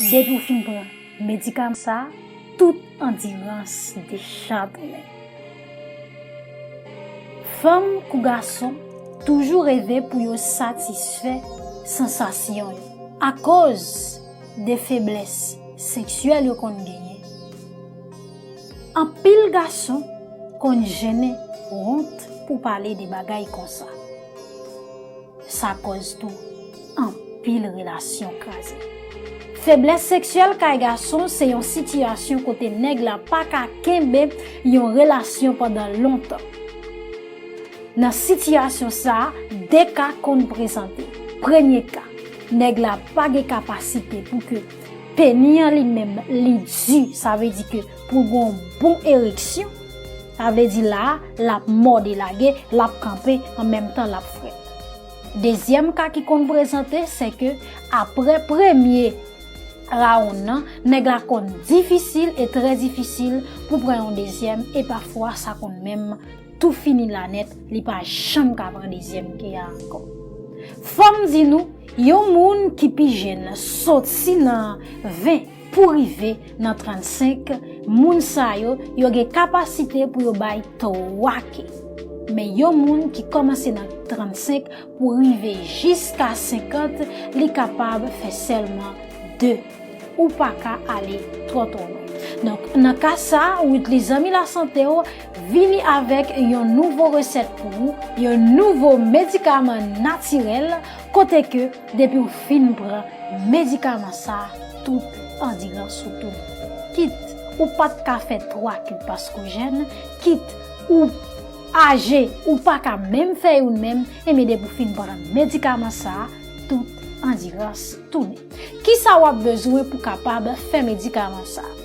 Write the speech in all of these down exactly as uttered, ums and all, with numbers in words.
Depi w fin pran medikaman sa, tout andirans deja tounen. Fanm kou gason toujou reve pou yo satisfè sansasyon yo akoz de feblès seksyèl yo konn genyen. Anpil gason konn jennen, wont pou pale de bagay konsa. Sa kòz tou anpil relasyon kraze. Feblès seksyèl kay gason se yon sitiyasyon kote nèg la pa ka kenbe yon relasyon pandan lontan. Nan sitiyasyon sa a, de ka konn prezante. Premye ka, nèg la pa gen kapasite pou ke peni an li menm li di, sa vle di ke pou l gen yon bon ereksyon, sa vle di la a, l ap mòde lage, l ap kanpe, an menm tan l ap frèt. Dezyèm ka ki konn prezante, se ke apre premye rawonn nan, nèg la konn difisil e trè difisil pou pran yon dezyèm, e pafwa sa konn menm tou fini la nèt, li pa janm ka pran dezyèm ke a ankò. Fò m di nou, yon moun ki pi jèn soti nan ven pou rive nan trannsenk, moun sa yo, yo gen kapasite pou yo bay twa ke. Men yon moun ki kòmanse nan trannsenk pou rive jiska senkant, li kapab fè sèlman de. Ou pa ka ale twò twò lwen. Donk, nan ka sa a, ou itilize zanmi lasante w vini avèk yon nouvo resèt pou ou, yon nouvo medikaman natirèl, kote ke depi w fin pran medikaman sa a, tout andirans ou tounen. Kit ou pa t ka fè twa ke paske w jèn, kit ou aje, ou pa ka menm fè youn menm, ebyen depi w fin pran medikaman sa a, tout andirans tounen. Kisa w ap bezwen pou kapab fè medikaman sa a?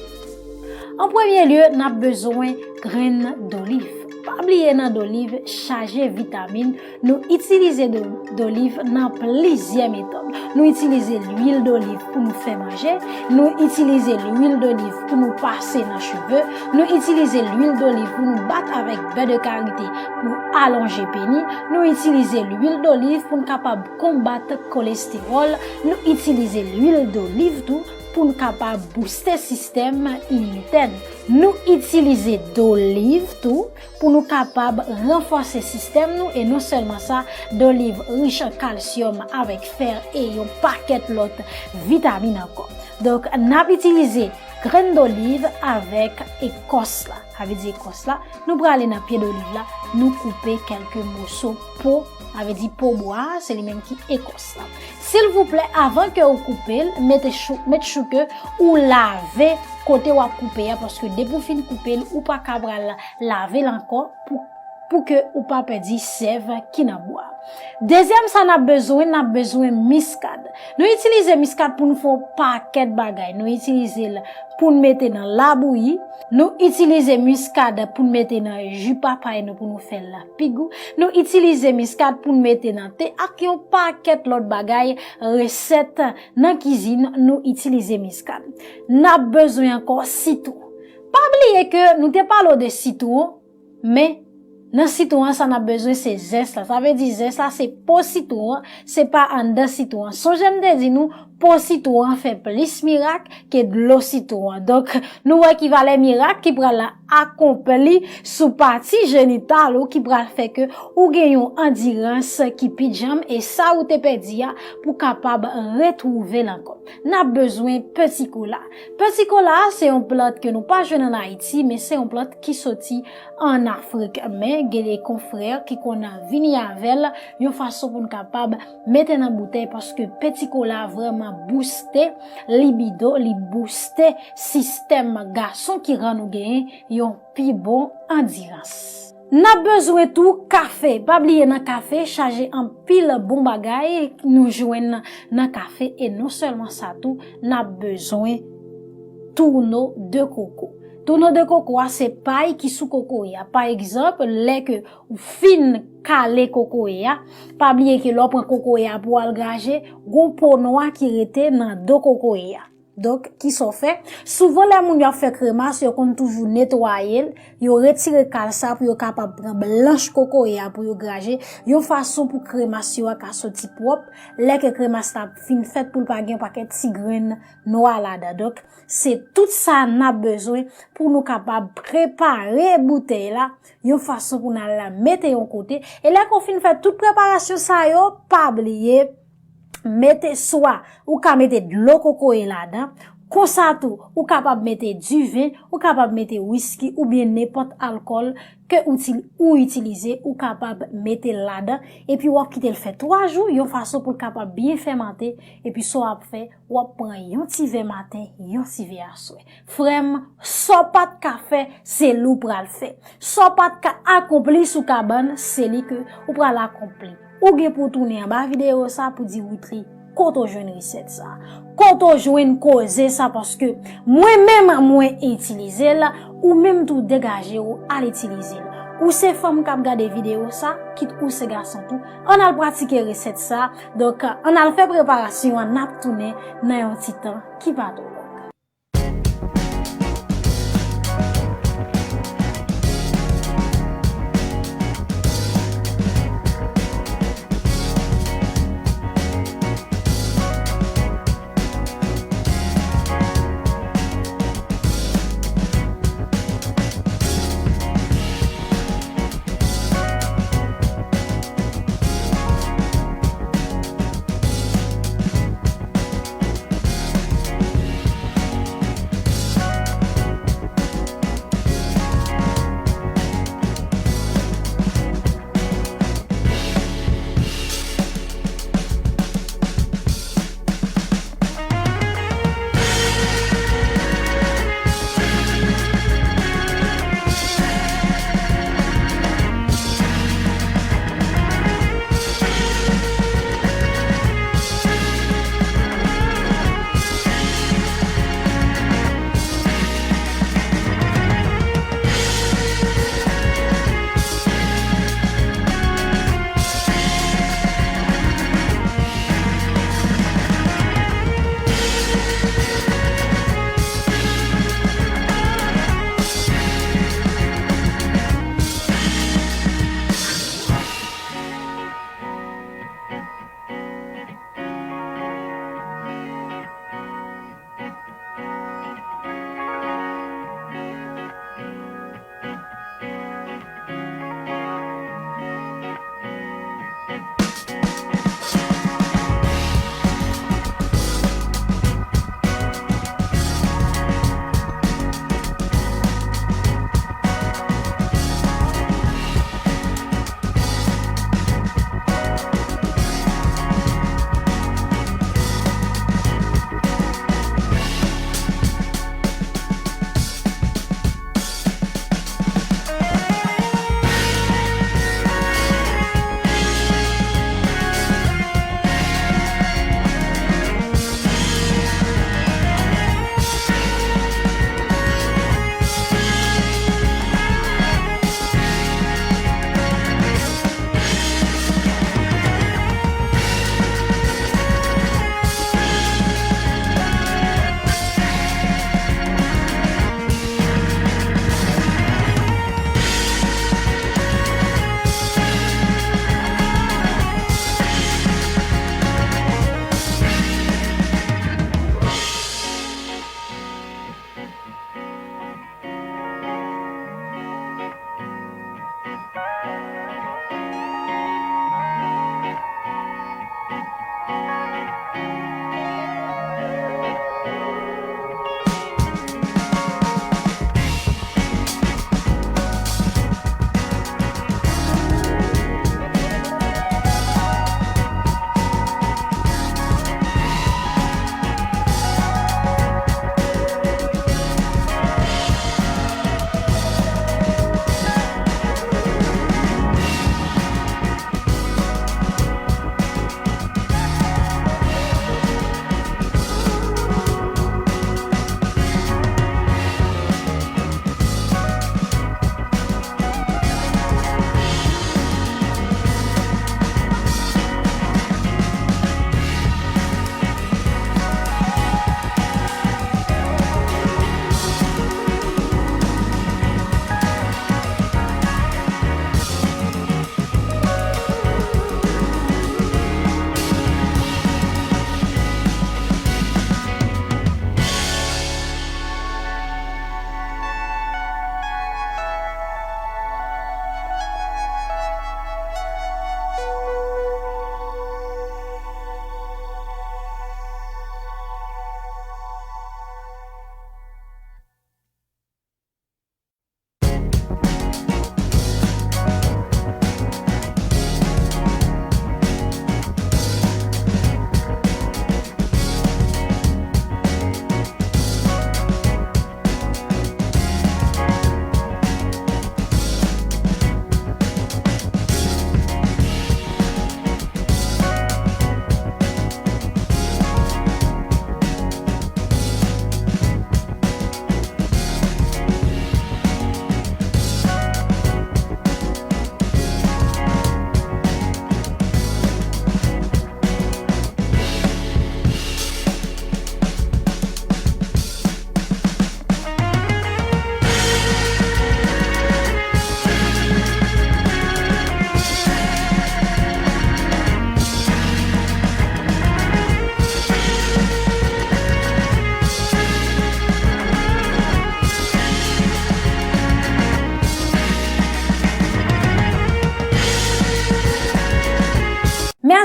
An premye lye, n ap bezwen grenn doliv. Pa bliye nan doliv chaje vitamin, nou itilize do-, doliv nan plizyè metòd. Nou itilize lwil doliv pou nou fè manje, nou itilize lwil doliv pou nou pase nan cheve, nou itilize lwil doliv pou nou bat avèk bè de karite pou alonje peni, nou itilize lwil doliv pou n kapab konbat kolestewòl, nou itilize lwil doliv tou pou n kapab bouste sistèm iminitè n. Nou itilize doliv tou pou nou kapab ranfòse sistèm nou, e non sèlman sa, doliv rich an kalsyòm avèk fè e yon pakèt lòt vitamin ankò. Donk, n ap itilize grenn doliv avèk ekòs la. Sa vle di ekòs la, nou prale nan pye doliv la, nou koupe kèlke moso po, sa vle di po bwa a, se li menm ki ekòs la. Silvouplè, avan ke ou koupe l, mete chou, met chou ke ou lave kote w ap koupe a, paske depi w fin koupe l, ou pa ka pral lave l ankò pou, pou ke ou pa pèdi sèv ki nan bwa a. Dezyèm sa n ap bezwen, n ap bezwen miskad. Nou itilize miskad pou n fè yon pakèt bagay. Nou itilize l pou n mete nan labouyi. Nou itilize miskad pou n mete nan ji papay nou pou nou fè l pi gou. Nou itilize miskad pou n mete nan te ak yon pakèt lòt bagay, resèt nan kizin, nou itilize miskad. N ap bezwen ankò sitwon. Pa bliye ke nou te pale w de sitwon, men nan sitwon an, sa n ap bezwen se zès la. Sa vle di zès la se po sitwon an, se pa anndan sitwon an. Sonje m te di nou, po sitwon an fè plis mirak ke dlo sitwon an. Donk, nou wè ki valè mirak ki pral akonpli sou pati jenital ou, ki pral fè ke ou gen yon andirans ki pi djanm, e sa ou te pèdi a pou kapab retwouve l ankò. N ap bezwen peti kola. Peti kola a se yon plant ke nou pa jwenn ann Ayiti, men se yon plant ki soti ann Afrik. Men gen de konfrè ki konn vini avè l yon fason pou n kapab mete nan boutèy, paske peti kola vrèman bouste libido, li bouste sistèm gason ki rann ou genyen yon pi bon andirans. N ap bezwen tou kafe. Pa bliye nan kafe chaje anpil bon bagay nou jwenn nan kafe, e non sèlman sa tou, n ap bezwen tourneau de coco. Tourneau de coco a se pay ki sou kokoye a. Pa egzanp, lè ke ou fin kale kokoye a, pa bliye ke lè w pran kokoye a pou w al graje, gon po nwa ki rete nan do kokoye a. Donk, kisa w fè? Souvan, lè moun yo ap fè kremas, yo konn toujou netwaye l, yo retire kal sa pou yo kapab pran blanch kokoye a pou yo graje, yon fason pou kremas yo a ka soti pwòp, lè ke kremas la fin fèt pou l pa gen yon pakèt ti grenn nwa ladan. Donk, se tout sa n ap bezwen pou nou kapab prepare boutèy la, yon fason pou n al mete yon kote. E lè ke w fin fè tout preparasyon sa yo, pa bliye, mete swa, ou ka mete dlo kokoye ladan, konsa tou, ou kapab mete diven, ou kapab mete wiski oubyen nenpòt alkòl ke ou ti-, ou itilize, ou kapab mete l ladan, epi w ap kite l fè twa jou, yon fason pou l kapab byen fèmante, epi sa w ap fè, w ap pran yon ti vè maten, yon ti vè aswè. Frè m, sa w pa t ka fè, se li w pral fè. Sa w pa t ka akonpli sou kabann, se li ke ou pral akonpli. Ou gen pou w tounen anba videyo sa pou di Witly, kote w jwenn resèt sa? Kote w jwenn koze sa? Paske mwen menm, mwen itilize l, ou menm tou degaje w al itilize l. Ou se fanm k ap gade videyo sa, kit ou se gason tou, ann al pratike resèt sa. Donk, ann al fè preparasyon an, n ap tounen nan yon ti tan ki pa twò long.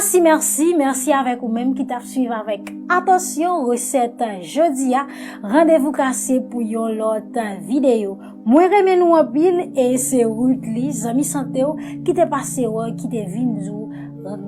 Mèsi, mèsi, mèsi avèk ou menm ki t ap swiv avèk atansyon resèt jodi a. Randevou kase pou yon lòt videyo. Mwen renmen nou anpil e se Ruthly, zanmi sante w, ki te pase w, ki te vin di w,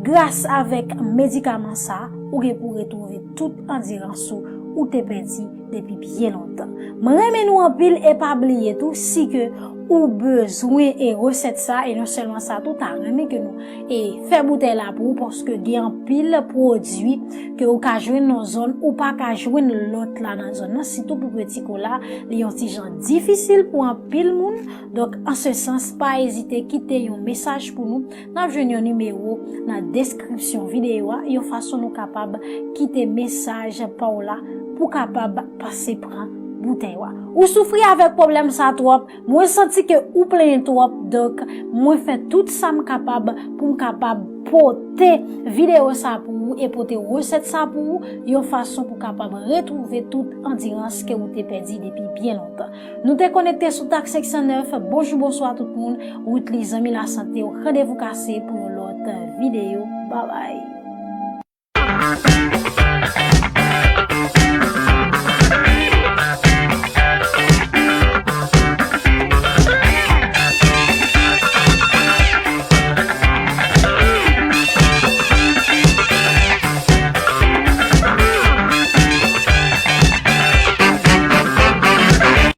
gras avèk medikaman sa, ou gen pou retwouve tout andirans ou, ou te pèdi depi byen lontan. Mwen renmen nou anpil e pa bliye tou, si ke ou bezwen e resèt sa, e non sèlman sa tou, ta renmen ke nou e fè boutèy la pou ou, paske gen anpil pwodui ke ou ka jwenn nan zòn, ou pa ka jwenn lòt la nan zòn nan, sitou pou peti kola, li yon ti jan difisil pou anpil moun. Donk, an se sans, pa ezite kite yon mesaj pou nou. N ap jwenn yon nimewo nan deskripsyon videyo a, yon fason nou kapab kite mesaj pa w la pou kapab pase pran boutèy w la. Ou soufri avèk pwoblèm sa twòp, mwen santi ke ou plenyen twòp, donk mwen fè tout sa m kapab pou m kapab pote videyo sa pou ou e pote resèt sa pou ou, yon fason pou kapab retwouve tout andirans ke ou te pèdi depi byen lontan. Nou te konekte sou Tak senk san nèf, bonjou, bonswa tout moun, Ruthly, zanmi lasante, randevou kase pou yon lòt videyo, babay.